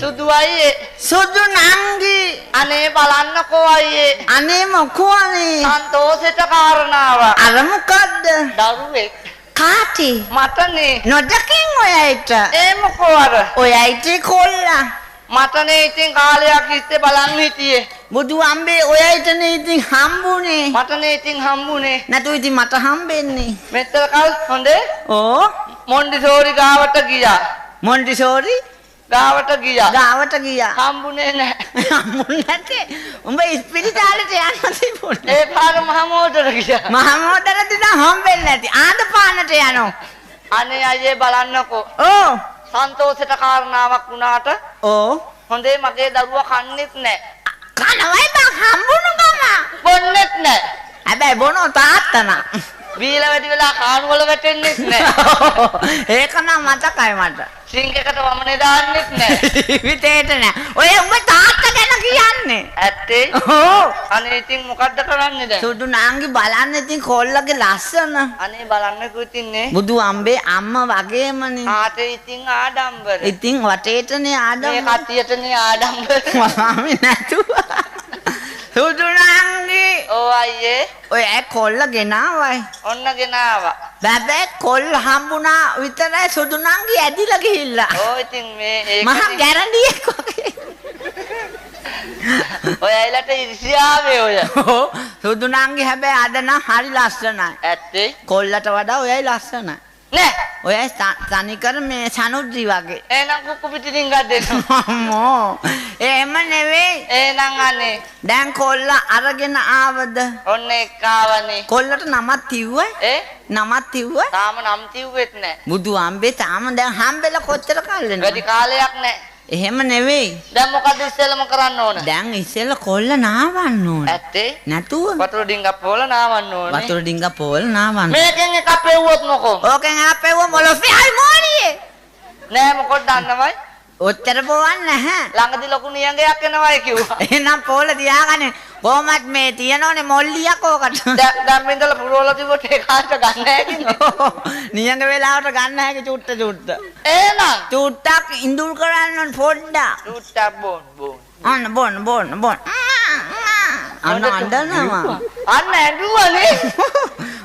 සුදු අයියේ. සුදු නංගි. අනේ බලන්නකෝ අයියේ. අනේ මොකෝ අනේ? සන්තෝෂෙට කාරණාව. අර මොකද්ද? දරුවෙක්. කාටි? මටනේ. නොදකින් ඔයයිට. ඒ මොකෝ අර? ඔයයිට කොල්ලා. මටනේ ඉතින් කාලයක් ඉස්සේ බලන් හිටියේ. බුදු අම්බේ ඔයයිටනේ ඉතින් හම්බුනේ. මටනේ ඉතින් හම්බුනේ. නැතු ඉතින් මට හම්බෙන්නේ. මෙතන කල් හොඳේ? ඕ. මොන්ටිසෝරි ගාවට ගියා. මොන්ටිසෝරි ගාවට ගියා. ගාවට ගියා. හම්බුනේ නැහැ. හම්බුනේ නැත්තේ. උඹ ඉස්පිරිතාලෙට යන්න තිබුණේ. ඒ පාර මහමෝදර ගියා. මහමෝදරට නම් හම්බෙන්නේ නැති. ආඳ පානට යනවා. අනේ අයියේ බලන්නකෝ. ඕ. සන්තෝෂෙට කාරණාවක් වුණාට ඕ හොඳේ මගේ දරුවා කන්නේත් නැහැ. කනවයි බං හම්බුණු ගම. බොන්නෙත් නැහැ. හැබැයි බොනෝ තාත්තා නම්. බීලා වැඩි වෙලා කාණු වල වැටෙන්නෙත් නැහැ. ඒක නම් මතකයි මට. සිංක් එකට වමනේ දාන්නෙත් නැහැ. ජීවිතේට නෑ. ඔය උඹ තාත්තා ගැන කියන්නේ. ඇත්තේ? ඔව්. අනේ ඉතින් මොකද්ද කරන්නේ දැන්? සුදු නාංගි බලන්න ඉතින් කොල්ලගේ ලස්සන. අනේ බලන්නකෝ ඉතින් නේ. බුදු අම්බේ අම්මා වගේමනේ. ආතේ ඉතින් ආඩම්බර. ඉතින් වටේටනේ ආඩම්බර. මේ කට්ටියටනේ ආඩම්බර. මාමේ නැතුව. සුදු නංගි. ඔව් අයියේ. ඔය ඈ කොල්ල ගෙනාවයි. ඔන්න ගෙනාවා. බබේ කොල්ල හම්බුණා විතරයි සුදු නංගි ඇදිලා ගිහිල්ලා. ඔව් ඉතින් මේ ඒක මහා ගැරන්ඩියෙක් වගේ. ඔය ඇයිලට ඉරිසියාවේ ඔය. ඔව් සුදු නංගි හැබැයි අද නම් හරි ලස්සනයි. ඇත්තේ? කොල්ලට වඩා ඔයයි ලස්සනයි. නෑ. ඔය තනිකර මේ සනුද්‍රි වගේ. එහෙනම් කුක්කු පිටි ඩිංගක් දෙන්න. අම්මෝ. එහෙම නෙවෙයි. එහෙනම් අනේ. දැන් කොල්ල අරගෙන ආවද? ඔන්න එක්ක ආවනේ. කොල්ලට නමක් තිව්වයි? ඒ? නමක් තිව්වයි? තාම නම් තිව්වෙත් නෑ. බුදු අම්බේ තාම දැන් හම්බෙලා කොච්චර කල් වෙනවද? වැඩි කාලයක් නෑ. එහෙම නෙවෙයි. දැන් මොකද ඉස්සෙල්ලම කරන්න ඕන? දැන් ඉස්සෙල්ල කොල්ල නාවන්න ඕන. ඇත්තේ? නැතුව වතුර ඩිංගක් පොවලා නාවන්න ඕනේ. වතුර ඩිංගක් පොවලා නාවන්න. මේකෙන් එකක් පෙව්වොත් මොකෝ? ඕකෙන් එකක් පෙව්වොත් මොලොස්සේ ආයි මොනියේ. නෑ මොකද දන්නවයි? ඔච්චර පොවන්නේ නැහැ. ළඟදි ලොකු නියඟයක් එනවයි කිව්වා. එහෙනම් පොවල තියාගන්න. කොහොමත් මේ තියනෝනේ මොල්ලියක් ඕකට. දැන් මේ ඉඳලා පුරවලා තිබ්බොත් ඒ කාට ගන්න හැකිනේ. නියඟ වෙලාවට ගන්න හැකි චුට්ට චුට්ට. එහෙනම් චුට්ටක් ඉඳුල් කරන්න ඕන පොඩ්ඩක්. චුට්ටක් බොන් බොන්. අන්න බොන් බොන් බොන්. අන්න අඬනවා. අන්න ඇඬුවනේ.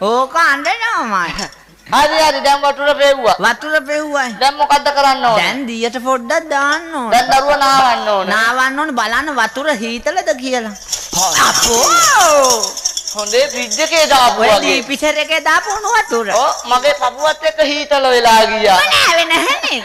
ඕක අඬනවාමයි. හරි හරි දැන් වතුර පෙව්වා. වතුර පෙව්වයි. දැන් මොකද්ද කරන්න ඕනේ? දැන් දියට පොඩ්ඩක් දාන්න ඕනේ. දැන් දරුවා නාවන්න ඕනේ. නාවන්න ඕනේ බලන්න වතුර හීතලද කියලා. අපෝ හොඳේ ෆ්‍රිජ් එකේ දාපු ඔය වගේ. දීපිසර් එකේ දාපු උණු වතුර. ඔව් මගේ පපුවත් එක්ක හීතල වෙලා ගියා. අම්ම නෑවේ නැහනේ.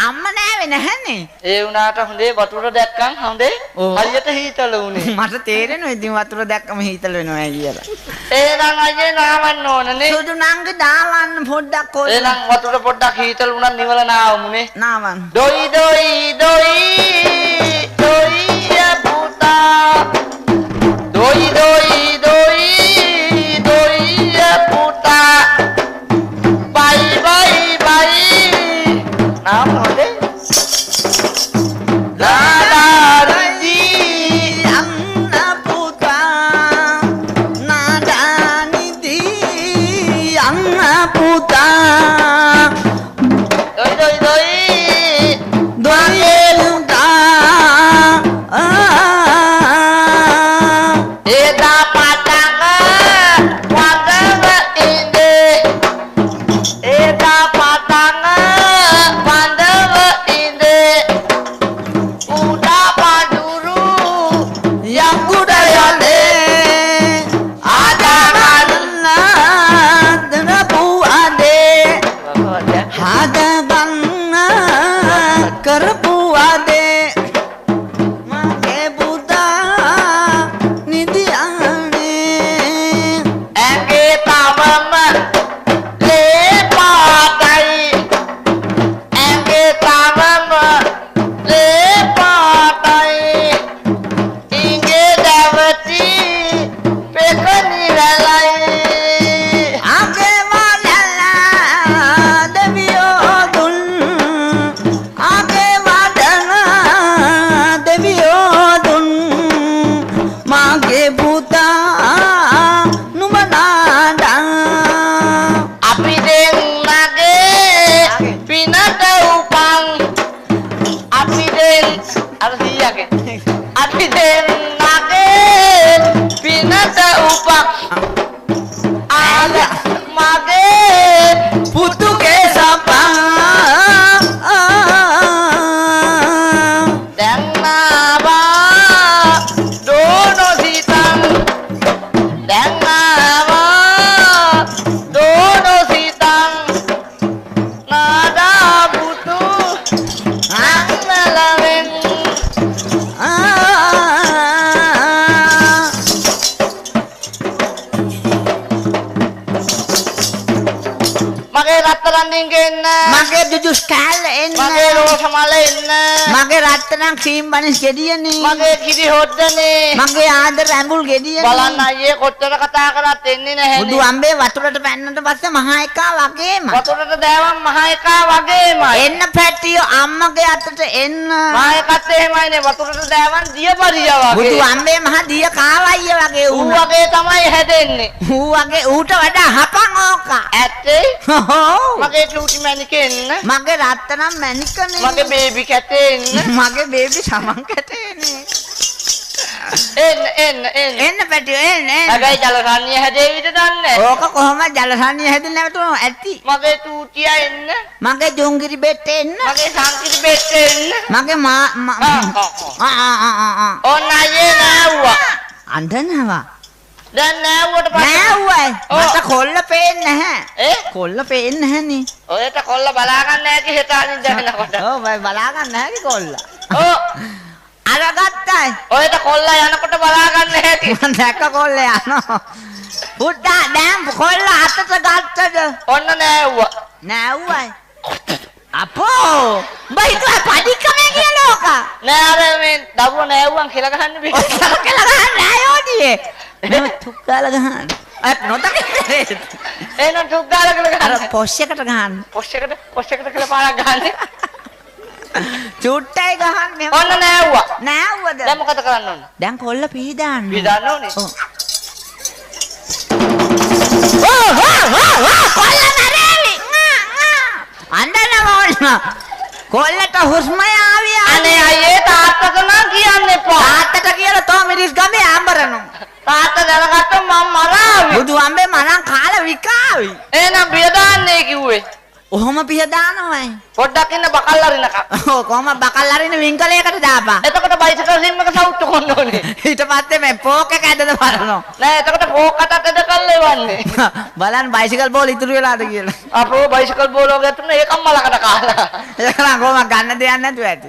අම්ම නෑවේ නැහනේ. ඒ වුණාට හොඳේ වතුර දැක්කන් හොඳේ හරියට හීතල වුණේ. මට තේරෙනවා ඉතින් වතුර දැක්කම හීතල වෙනවා කියලා. එහෙනම් අයියේ නාවන්න ඕනනේ. සුදු නංගි දාවන්න පොඩ්ඩක් කොල්ල. එහෙනම් වතුර පොඩ්ඩක් හීතල වුණත් නිවල නාවමුනේ. නාවන්න. දොයි දොයි දොයි දොයි පුතා දොයි දොයි දොයි දොයි පුතා බයි බයි බයි නාම හොඳේ ලාලාරි අන්න පුතා නාදානිදි අන්න පුතා දොයි දොයි දොයි දොයි පුතා එදා පටන් වඳව ඉඳේ එදා පටන් වඳව ඉඳේ උඩා පඳුරු යකුඩ යලේ ආදාගන්න දරපු අදේ හදගන්න කරපු අදේ මගේ පුතා නිදියානේ ඇගේ තවම ලේ පාටයි ඇගේ තවම ලේ පාටයි ඉගේ දැවටි පෙකණි වැලයි අගේ වලලා දෙවියෝ දුන් අගේ අර සීයාගේ අපි දෙන්නගේ පිනට උපන් ආල මගේ පුතුගේ සපන් දැන් ආවා දෝනොසිතන් දැන් ආවා දෝනොසිතන් නාදා පුතු අන්නලවෙන් මගේ රත්තරන් ඩිංග එන්න මගේ ජුජුස් කෑල්ල එන්න මගේ රෝස මල එන්න මගේ රත්තරන් ක්‍රීම් බනිස් ගෙඩියනේ මගේ කිරි හොද්දනේ මගේ ආදර ඇඹුල් ගෙඩියනේ බලන්න අයියේ කොච්චර කතා කරත් එන්නේ නැහැනේ. බුදු අම්බේ වතුරට පැන්නට පස්සේ මහා එකා වගේම වතුරට දෑවන් මහා එකා වගේමයි. එන්න පැටියෝ අම්මගේ අතට එන්න. මහා එකත් එහෙමයිනේ වතුරට දෑවන් දියපරියා වගේ. බුදු අම්බේ මහා දිය කාවයිය වගේ ඌ වගේ තමයි හැදෙන්නේ. ඌ වගේ ඌට වඩා හපන් ඕක. ඇත්තේ? ඔව්. මගේ චූටි මැනිකේ එන්න. මගේ රත්තරන් මැනිකනේ. මගේ බේබි කැටේ එන්න. මගේ බේබි සමන් කැටේනේ. එන්න එන්න එන්න. එන්න පැටියෝ එන්න එන්න. හැබැයි ජලසන්නිය හැදේවිද දන්නේ නැහැ. ඕක කොහොමද ජලසන්නිය හැදෙන්නේ නැතුව ඇති. මගේ චූටියා එන්න. මගේ ජොංගිරි බෙට්ට එන්න. මගේ සංකිරි බෙට්ට එන්න. මගේ මා ආ ඔන්න අයියේ නෑව්වා. අඬනවා. දැන් නෑව්වට පස්සේ නෑව්වයි. මට කොල්ල පේන්නේ නැහැ. ඒ කොල්ල පේන්නේ නැහනේ. ඔයට කොල්ල බලා ගන්න හැකි හෙට අනිද්දා වෙනකොට. ඔව් බලා ගන්න හැකි කොල්ල. ඔව්. අරගත්තයි. ඔයට කොල්ල යනකොට බලා ගන්න හැටි. මං දැක්ක කොල්ල යනවා. පුතා දැන් කොල්ල අතට ගත්තද? ඔන්න නෑව්වා. නෑව්වයි. අපෝ උඹ හිතුවා පඩිකමේ කියලා ඕක. නෑ අර මේ දරුවෝ නෑව්වන් කියලා ගහන්න බෑ. ඔය කියලා ගහන්න නෑ යෝනියේ. මෙහෙම තුක් ගාලා ගහන්න. අය නොදක එහෙනම් තුක් ගාලා කියලා ගහන්න. අර පොෂ් එකට ගහන්න. පොෂ් එකට කියලා පාරක් ගහන්නේ. චුට්ටයි ගහන්න මෙහෙම. ඔන්න නෑව්වා. නෑව්වද? දැන් මොකද කරන්න ඕන? දැන් කොල්ල පීදාන්න. පීදාන්න ඕනේ. ඔව්. ඕ හෝ හෝ හෝ කොල්ල මැරෙවි. අඬනවා ඕන. කොල්ලට හුස්ම ආවේ. අනේ අයියේ තාත්තට නම් කියන්න එපා. තාත්තට කියලා තෝ මිරිස් ගමේ ආඹරනවා. තාත්තා දැනගත්තොත් මං මරාවි. බුදු අම්බේ මරන් කාලා විකාවි. එහෙනම් පිය දාන්නේ කිව්වේ. ඔහොම පිය දානවයි. පොඩ්ඩක් ඉන්න බකල් අරිනකම්. ඔව් කොහොම බකල් අරින වින්කලයකට දාපන්. එතකොට බයිසිකල් සිම් එක සවුට්ටු කොන්න ඕනේ. ඊට පස්සේ මේ පෝක් එක ඇදලා බලනවා. නෑ එතකොට පෝක් අතත් ඇද කරලා එවන්නේ. බලන්න බයිසිකල් බෝල් ඉතුරු වෙලාද කියලා. අපෝ බයිසිකල් බෝල් වගේ තුන ඒකම් මලකට කාලා. ඒක නම් කොහොම ගන්න දෙයක් නැතුව ඇති.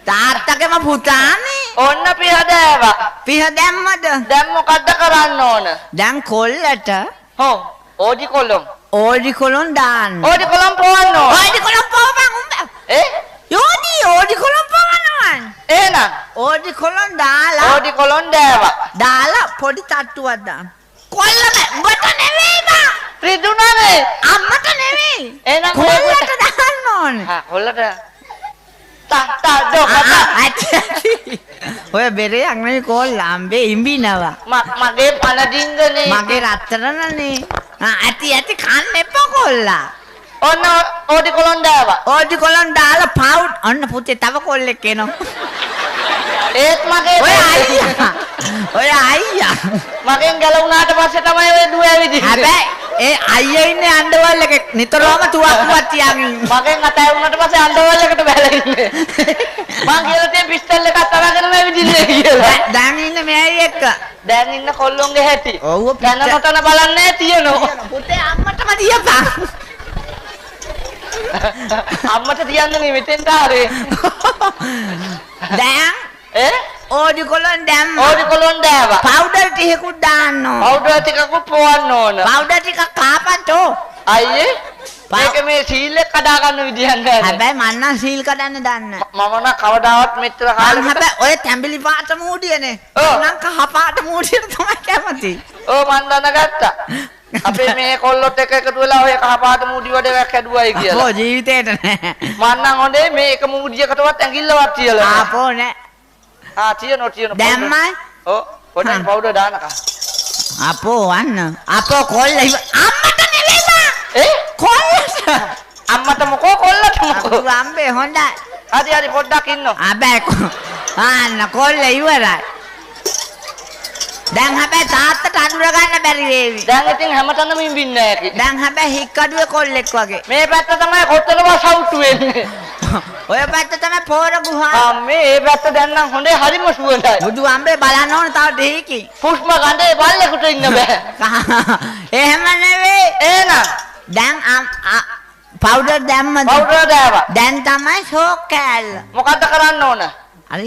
තාත්තගේම පුතානේ. ඔන්න පිහ දෑවා. පිහ දැම්මද? දැන් මොකද්ද කරන්න ඕන? දැන් කොල්ලට ඔව් ඕඩි කොලොන්. ඕඩි කොලොන් දාන්න. ඕඩි කොලොන් පොවන්න ඕන. ඕඩි කොලොන් පොවපන් උඹ. ඒ? යෝනි ඕඩි කොලොන් පොවනවා. එහෙනම් ඕඩි කොලොන් දාලා ඕඩි කොලොන් දෑවා. දාලා පොඩි තට්ටුවක් දාන්න. කොල්ලම උඹට නෙවෙයි බා. රිදුණානේ. අම්මට නෙවෙයි. එහෙනම් කොල්ලට දාන්න ඕනේ. හා කොල්ලට තා තා දොකතා. ඔය බෙරයක් නෙවෙයි කොල්ල අම්බේ ඉඹිනවා. මගේ පණ ඩිංගනේ. මගේ රත්තරනනේ. ඇති ඇති කන්න එපා කොල්ලා. ඔන්න ඕඩි කොලොන් දාවා. ඕඩි කොලොන් දාලා පවුඩ් ඔන්න පුතේ තව කොල්ලෙක් එනවා. ඒත් මගේ ඔය අයියා. ඔය අයියා මගෙන් ගැලවුණාට පස්සේ තමයි ඔය දුව ඇවිදින්නේ. හැබැයි ඒ අයියා ඉන්නේ අඬවල් එකේ නිතරම තුවක්කුවක් තියාගෙන ඉන්නේ. මගෙන් අත ඇවුනට පස්සේ අඬවල් එකට බැලලා ඉන්නේ. මං කියලා තියෙන පිස්ටල් එකක් අරගෙනම ඇවිදින්නේ කියලා. දැන් ඉන්නේ මේ අයියා එක්ක. දැන් ඉන්න කොල්ලොන්ගේ හැටි. ඔව් දැන නොතන බලන්නේ තියෙනවා. පුතේ අම්මටම දියපන්. අම්මට තියන්න නේ මෙතෙන්ට ආවේ. දැන් ඈ ඕඩි කොලොන් දැම්ම. ඕඩි කොලොන් දෑවා. පවුඩර් ටිකකුත් දාන්න ඕන. පවුඩර් ටිකකුත් පොවන්න ඕන. පවුඩර් ටිකක් කාපන්තෝ. අයියේ මේක මේ සීල් එක කඩා ගන්න විදිහක් නෑ. හැබැයි මං නම් සීල් කඩන්න දන්නේ. මම නම් කවදාවත් මෙච්චර කාලෙකට හැබැයි ඔය තැඹිලි පාට මූඩියනේ. මං නම් කහ පාට මූඩියට තමයි කැමති. ඔව් මං දැනගත්තා. අපේ මේ කොල්ලොත් එක්ක එකතු වෙලා ඔය කහ පාට මූඩි වඩ එකක් හැදුවයි කියලා. අපෝ ජීවිතේට නෑ. මං නම් හොඳේ මේ එක මූඩියකටවත් ඇඟිල්ලවත් තියලා නෑ. අපෝ නෑ. ආ තියනවා තියනවා. දැම්මයි. ඔව් පොඩ්ඩක් පවුඩර් දානකම්. අපෝ වන්න. අපෝ කොල්ල අම්මට නෙවෙයි බා. ඒ කොල්ලට. අම්මට මොකෝ කොල්ලට මොකෝ. අම්බේ හොඳයි. හරි හරි පොඩ්ඩක් ඉන්න. අබෑ ආන්න කොල්ල ඉවරයි. දැන් හැබැයි තාත්තට අඳුර ගන්න බැරි වේවි. දැන් ඉතින් හැමතැනම ඉඹින්නේ නැහැ. දැන් හැබැයි හික්කඩුවේ කොල්ලෙක් වගේ. මේ පැත්ත තමයි කොත්තල බස් අවුට් වෙන්නේ. ඔය පැත්ත තමයි පෝර ගුහා. අම්මේ ඒ පැත්ත දැන් නම් හොඳේ හරිම සුවඳයි. බුදු අම්බේ බලන්න ඕන තව දෙහිකින්. පුෂ්ම කඳේ බල්ලෙකුට ඉන්න බෑ. එහෙම නෙවෙයි. එහෙනම් දැන් පවුඩර් දැම්මද? පවුඩර් දැම්මා. දැන් තමයි ෂෝක් කෑල්ල. මොකද්ද කරන්න ඕන? අර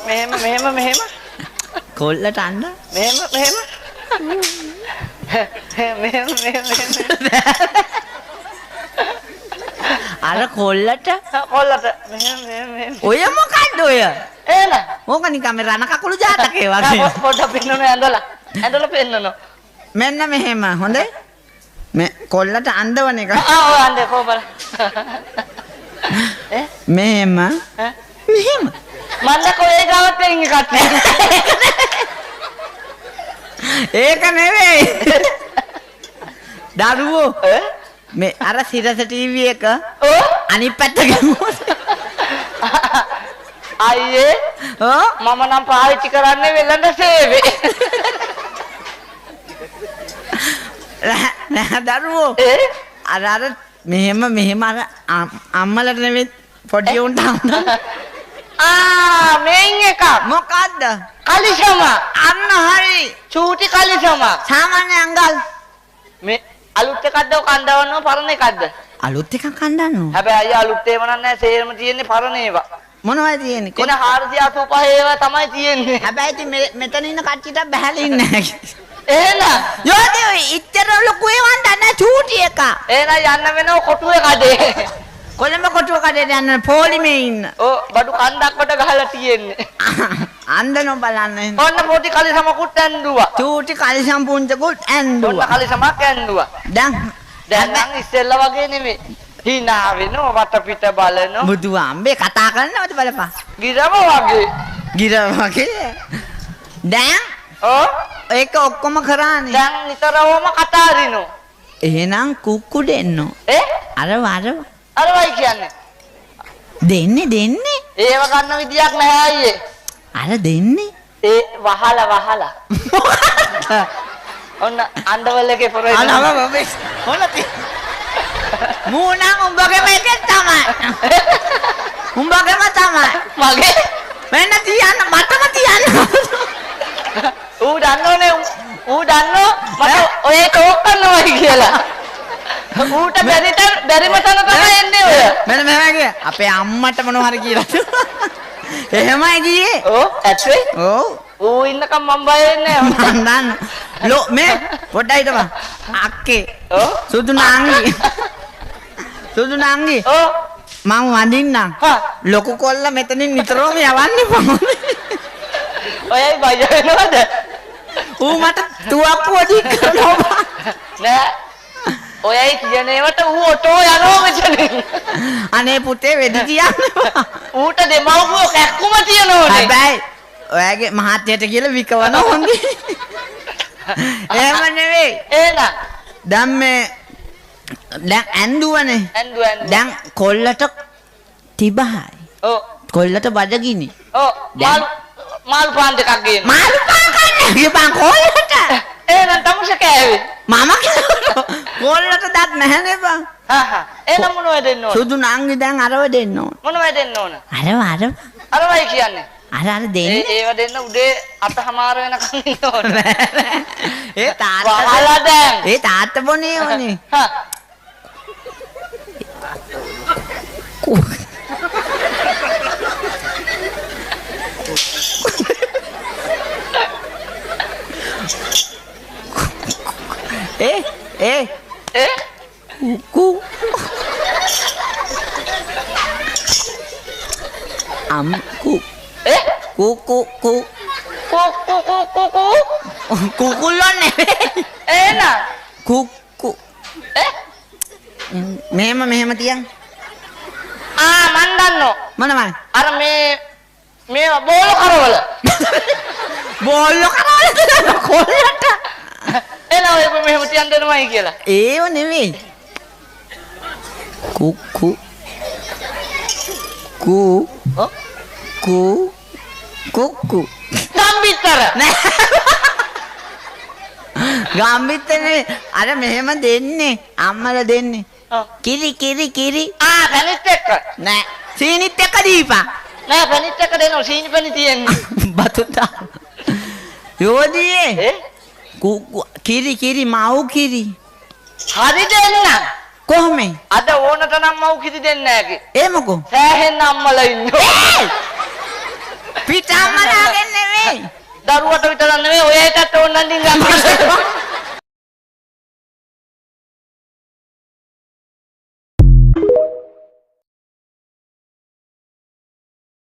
මෙහෙම මෙහෙම මෙහෙම කොල්ලට අන්න මෙහෙම මෙහෙම මෙහෙම මෙහෙම අර කොල්ලට කොල්ලට මෙහෙම මෙහෙම මෙහෙම ඔය මොකද්ද ඔය? එහෙනම් ඕක නිකන් මේ රණ කකුළු ජාතකේ වගේ. පොඩ්ඩක් පෙන්නන ඇඳලා ඇඳලා පෙන්නන. මෙන්න මෙහෙම හොඳයි. මේ කොල්ලට අඳවන එක. ආ ඔව් අඳ කො බල. ඈ මෙහෙම ඈ මෙහෙම මන් දැක්ක ඔය ගාවත් ඉන්නේ කට්ටිය. ඒක නෙවෙයි. දරුවෝ මේ අර සිරස ටීවී එක ඔව් අනිත් පැත්ත ගැහුවොත් අයියේ ඔව් මම නම් පාවිච්චි කරන්නේ වෙළඳ සේවේ. නෑ දරුවෝ අර අර මෙහෙම මෙහෙම අර අම්මලට නෙවෙයි පොඩි උන්ට අම්මලා ආ මේන් එක මොකද්ද? කලිසම. අන්න හරි. චූටි කලිසම. සාමාන්‍ය අංගල්. මේ අලුත් එකක්ද ඔක අඳවන්නව පරණ එකක්ද? අලුත් එකක් අඳවන්නව. හැබැයි අයියා අලුත් ඒවා නම් නෑ සේරම තියෙන්නේ පරණ ඒවා. මොනවද තියෙන්නේ? තියෙන 485 ඒවා තමයි තියෙන්නේ. හැබැයි ඉතින් මෙතන ඉන්න කට්ටියට බහැලා ඉන්නේ නැහැ. එහෙනම් යෝදේ ඔය ඉච්චර ලොකු ඒවා අඳන්න චූටි එක. එහෙනම් යන්න වෙනව කොටුවේ කඩේ. කොළඹ කොටුව කඩේට යන්න පොලිමේ ඉන්න. ඔව් බඩු කන්දක් කොට ගහලා තියෙන්නේ. අන්දනෝ බලන්න එහෙනම්. ඔන්න පොඩි කලිසමකුත් ඇන්දුවා. චූටි කලිසම් පුංචකුත් ඇන්දුවා. ඔන්න කලිසමක් ඇන්දුවා. දැන් දැන් නම් ඉස්සෙල්ලා වගේ නෙමෙයි. hina වෙනව වටපිට බලනෝ. බුදු අම්බේ කතා කරනවද බලපන්. ගිරව වගේ. ගිරව වගේ. දැන් ඔව් ඒක ඔක්කොම කරානේ. දැන් නිතරම කතා අරිනෝ. එහෙනම් කුක්කු දෙන්නෝ. ඈ අරව අරව අරවයි කියන්නේ. දෙන්නේ දෙන්නේ. ඒව ගන්න විදියක් නැහැ අයියේ. අර දෙන්නේ. ඒ වහලා වහලා. ඔන්න අණ්ඩවල් එකේ පොරේ. අනව මේ මොන ති. මූ නම් උඹගේම එකෙක් තමයි. උඹගේම තමයි. මගේ මෙන්න තියන්න මටම තියන්න. ඌ දන්නෝනේ ඌ දන්නෝ මට ඔය ටෝක් කරනවයි කියලා. ඌට බැරි තැන බැරිම තැන තමයි එන්නේ ඔය. මෙන්න මෙහෙමයි කියේ. අපේ අම්මට මොනවා හරි කියලා. එහෙමයි ගියේ. ඔව් ඇත්තේ? ඔව්. ඌ ඉන්නකම් මං බය වෙන්නේ නෑ. මං දන්න. ලෝ මේ පොඩ්ඩක් හිටපන්. අක්කේ. ඔව්. සුදු නංගි. සුදු නංගි. ඔව්. මං වඳින්නම්. හා. ලොකු කොල්ල මෙතනින් නිතරම යවන්න එපා. ඔයයි බය වෙනවද? ඌ මට තුවක්කුව දික් කරනවා. නෑ. ඔයයි කියන ඒවට ඌ ඔටෝ යනවා මෙතනින්. අනේ පුතේ වෙඩි තියන්න එපා. ඌට දෙමව්පියෝ කැක්කුම තියනෝනේ. හැබැයි ඔයාගේ මහත්තයට කියලා විකවන හොඳේ. එහෙම නෙවෙයි. එහෙනම් දැන් මේ දැන් ඇන්දුවනේ. ඇන්දුව ඇන්දුව. දැන් කොල්ලට තිබහයි. ඔව්. කොල්ලට බඩගිනි. ඔව්. මාළු මාළු පාන් දෙකක් ගේන්න. මාළු පාන් කන්නේ. ගියපන් කොල්ලට. එහෙනම් තමුසේ කෑවේ. මම කිව්වා කොල්ලට දත් නැහැ නේ බං. හා හා. එහෙනම් මොනවද දෙන්න ඕන? සුදු නංගි දැන් අරව දෙන්න ඕන. මොනවද දෙන්න ඕන? අරව අරව. අරවයි කියන්නේ. අර අර දෙන්නේ. ඒව දෙන්න උදේ 8:00 වෙනකන් ඉන්න ඕන. ඒ තාත්තා වහලා දැන්. ඒ තාත්තා බොනේ ඕනේ. හා. ඒ ඒ ඒ කු අම් කු ඒ කු කු කු කු කු කු කු කු කුකුල්ලෝ නෙවෙයි. එහෙනම් කු කු ඒ මෙහෙම මෙහෙම තියන්. ආ මන් දන්නෝ. මොනවද? අර මේ මේ බෝල කරවල. බෝල කරවල කොල්ලට. එහෙනම් ඔය මෙහෙම තියන් දෙනවයි කියලා. ඒව නෙවෙයි. කුක්කු කු ඔව් කු කුක්කු. ගම්බිත්තර. නෑ. ගම්බිත්තර නෙවෙයි. අර මෙහෙම දෙන්නේ අම්මලා දෙන්නේ. ඔව්. කිරි කිරි කිරි. ආ පැණිත් එක්ක. නෑ. සීනිත් එක්ක දීපන්. නෑ පැණිත් එක්ක දෙනවා සීනි පැණි තියෙන්නේ. බතුතා. යෝධියේ. ඈ කිරි කිරි මව් කිරි. හරි දෙන්න. කොහොමද? අද ඕනට නම් මව් කිරි දෙන්නේ නෑ කි. ඒ මොකෝ? සෑහෙන්න අම්මලා ඉන්නවා. පිට අම්මලාගෙන් නෙවෙයි. දරුවට විතරක් නෙවෙයි ඔය එකටත් ඕන නම් දින් ගන්න.